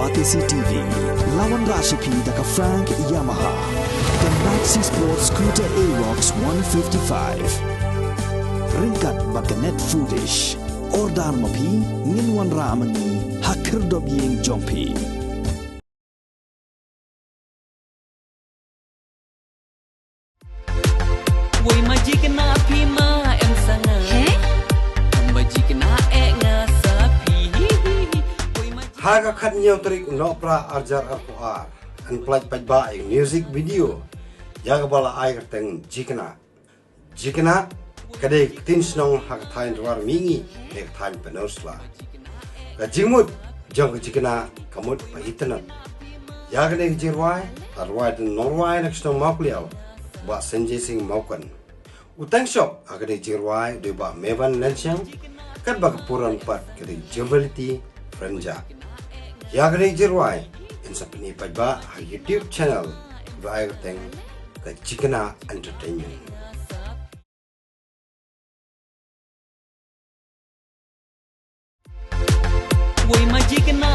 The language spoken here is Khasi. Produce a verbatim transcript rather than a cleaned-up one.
Batesi T V, la wanrah sha phi da ka Frank Yamaha, ka Maxi Sport Scooter Aerox one fifty-five. Ryngkat bad ka Net Foodish. Order ma phi, ngin wanrah ma ngi ha khyrdop ïing jong phi. Woi ma jikna phi ma em sanga. He? Em ba jikna eh nga sa phi. Woi ma Ha ka khatñiew tarik u Nohprah arhajar arphew ar, yn pynlait paidbah ïa ka music video ïa kaba la ai kyrteng Jikna. Jikna ka dei ka ktien shnong ha ka thaiñ Rwar Mihngi ne ka thaiñ Pynursla. Ka jingmut jong ka jikna ka mut ba itynnad. Ïa kane ka jingrwai la rwai da u nongrwai na ka shnong Mawkliaw, Bah Sanjay Singh Mawkon. U teng shop ha kane ka jingrwai u dei Bah Mevan Lenshang, katba ka pynrang pat ka dei Jubility Frenja. Ïa kane ka jingrwai yn sa pyni paidbah ha YouTube channel ba ai kyrteng ka Jikna Entertainment. Woi ma jikna